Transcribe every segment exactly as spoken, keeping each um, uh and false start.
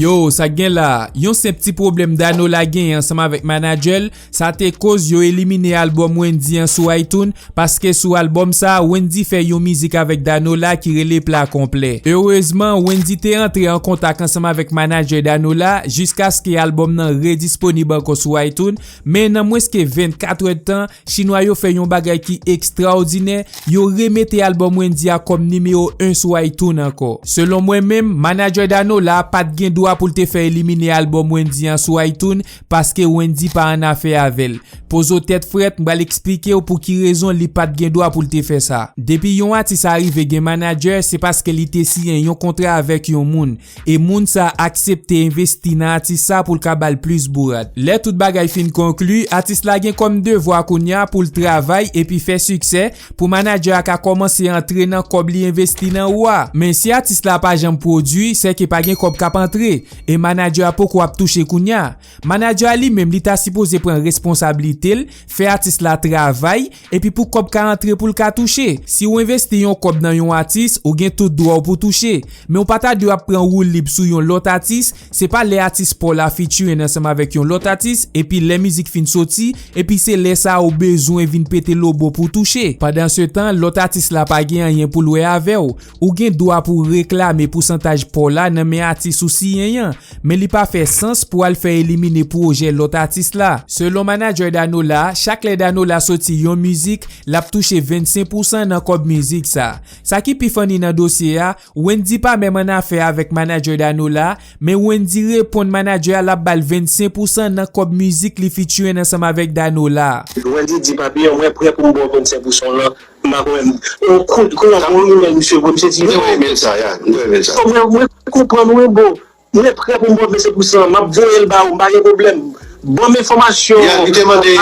Yo, sa k gen la? Yon senp ti pwoblèm Danola genyen ansanm avèk manadjè l, sa te koz yo elimine albòm Wendyy an sou iTunes, paske sou albòm sa, Wendyy fè yon mizik avèk Danola ki rele Pla Konplè. Erezman, Wendyy te antre an kontak ansanm avèk manadjè Danola jiskaske albòm nan redisponib ankò sou iTunes, men nan mwens ke vennkat èdtan, Chinwa yo fè yon bagay ki ekstraòdinè, yo remete albòm Wendyy a kòm nimewo en sou iTunes ankò. Selon mwen menm, manadjè Danola pa t gen dwa pou l te fè elimine albòm Wendyy an sou iTunes paske Wendyy pa annafè avè l. Poze w tèt frèt, m pral eksplike w pou ki rezon li pa t gen dwa pou l te fè sa. Depi yon atis arive gen manadjè, se paske li te siyen yon kontra avèk yon moun. E moun sa aksepte envesti nan atis sa pou l ka ba l plis bourad. Lè tout bagay fin konkli, atis la gen kòm devwa kounye a pou l travay epi fè siksè pou manadjè a ka kòmanse antre nan kòb li envesti nan ou a. Men si atis la pa janm pwodui, sèke pa gen kòb k ap antre, e manadjè a poko ap touche kounye a. Manadjè a li menm, li ta sipoze pran responsablite l, fè atis la travay, epi pou kòb ka antre pou l ka touche. Si w envesti yon kòb nan yon atis, ou gen tout dwa w pou touche. Men w pa ta dwe ap pran woulib sou yon lòt atis, se pa lè atis pa w la featuring ansanm avèk yon lòt atis, epi lè mizik fin soti, epi se lè sa a ou bezwen vin pete lobo pou touche. Pandansetan, lòt atis la pa gen anyen pou l wè avè w. Ou gen dwa pou w reklame pousantaj pa w la nan men atis ou siyen an, men li pa fè sans pou w al fè elimine pwojè lòt atis la. Selon manadjè Danola, chak lè Danola soti yon mizik, l ap touche vennsenk pousan nan kòb mizik sa. Sa ki pi funny nan dosye a, Wendyy pa menm annafè avèk manadjè Danola, men Wendyy reponn manadjè a l ap ba l vennsenk pousan nan kòb mizik li featuring ansanm avèk Danola. Wendyy di, "Papi, mwen prè pou m ba w vennsenk pousan w lan, m pa konnen." Yon kou, kounye a, yon imèl misye voye, misye di, "Mwen renmen sa, ya, mwen renmen sa." Mwen, mwen konprann, wi, bro. Mwen prè pou m ba w vennsenk pousan, m ap voye l ba ou, m pa gen pwoblèm. Ban m enfòmasyon. Ya, li te mande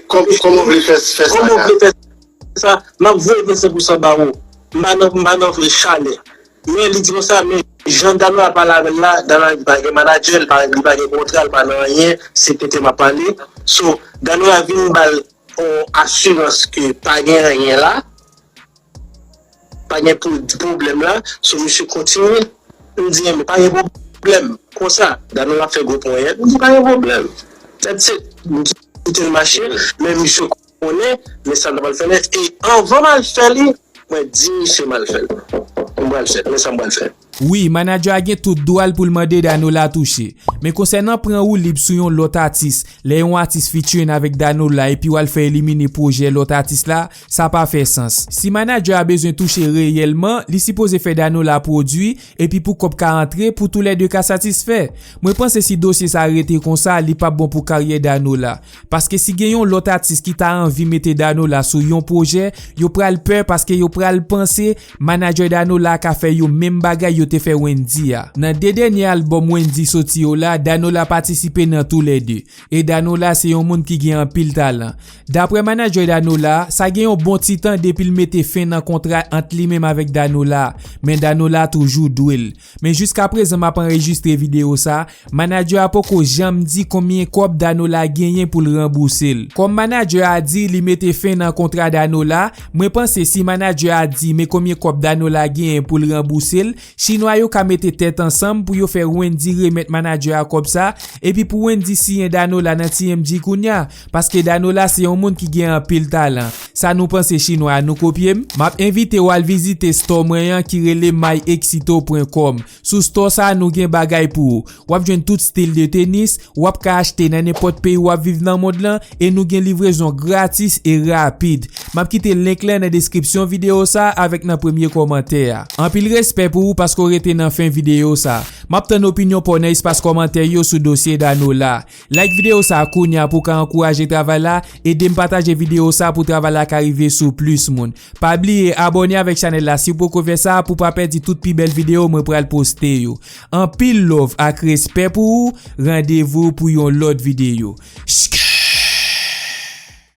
kòm-, kòman w vle fè, fè sa, kòman w vle fè sa, m ap voye vennsenk pousan ba ou. M pa nan, m pa nan chalè. Men li di konsa, men jan Danola pale avè l la, Danola li pa gen manadjè, li pa, li pa gen kontra, li pa nan anyen, se tenten m ap pale. So, Danola vin ba l yon asirans ke pa gen anyen la, pa gen pwo-, pwoblèm la, so misye kontinye. M di, "Enben, pa gen pwoblèm." Konsa, Danola fè gwo ponyèt, m di, "Pa gen pwoblèm." That's it. M kite l mache, men misye konnen, men sa m ta pral fè nèt. E anvan m al fè li, mwen di misye m al fè l. M pral fè l, men sa m pral fè. Wi, manadjè a gen tout dwa l pou l mande Danola touche. Men konsènan pran woulib sou yon lòt atis, lè yon atis featuring avèk Danola epi w al fè elimine pwojè lòt atis la, sa pa fè sans. Si manadjè a bezwen touche reyèlman, li sipoze fè Danola pwodui, epi pou kòb ka antre, pou toulède ka satisfè. Mwen panse si dosye sa rete konsa, li p ap bon pou karyè Danola. Paske si gen yon lòt atis ki ta anvi mete Danola sou yon pwojè, yo pral pè paske yo pral panse manadjè Danola ka fè yo menm bagay yo te fè Wendyy a. Nan de dènye albòm Wendyy soti yo la, Danola patisipe nan toulède. E Danola se yon moun ki gen anpil talan. Daprè manadjè Danola, sa gen yon bon ti tan depi l mete fen nan kontra ant li menm avèk Danola, men Danola toujou dwe l. Men jiskaprezan m ap anrejistre videyo sa, manadjè a poko janm di konbyen kòb Danola genyen pou l ranbouse l. Kòm manadjè a di li mete fen nan kontra Danola, mwen panse si manadjè a di men konbyen kòb Danola genyen pou l ranbouse l, Chinwa yo ka mete tèt ansanm pou yo fè Wendyy remèt manadjè a kòb sa, epi pou Wendyy siyen Danola nan T M G kounya, paske Danola se yon moun ki gen anpil talan. Sa nou panse Chinwa a nou kopye m? M ap envite w al vizite store mwen an ki rele my exito point com. Sou store sa a nou gen bagay pou ou. W ap jwenn tout stil de tenis, w ap ka achte nan nenpòt peyi w ap viv nan mond lan, e nou gen livrezon gratis e rapid. M ap kite link lan nan deskripsyon videyo sa avèk nan premye kòmantè a. Anpil respè pou ou paske w rete nan fen videyo sa. M ap tann opinyon pa w nan espas kòmantè yo sou dosye Danola. Like videyo sa kounya pou w ka ankouraje travay la, ede m pataje videyo sa pou travay la ka rive sou plis moun. Pa bliye abòne avèk chanèl la si w poko fè sa pou w pa pèdi tout pi bèl videyo mwen pral poste yo. Anpil love ak respè pou ou, randevou pou yon lòt videyo.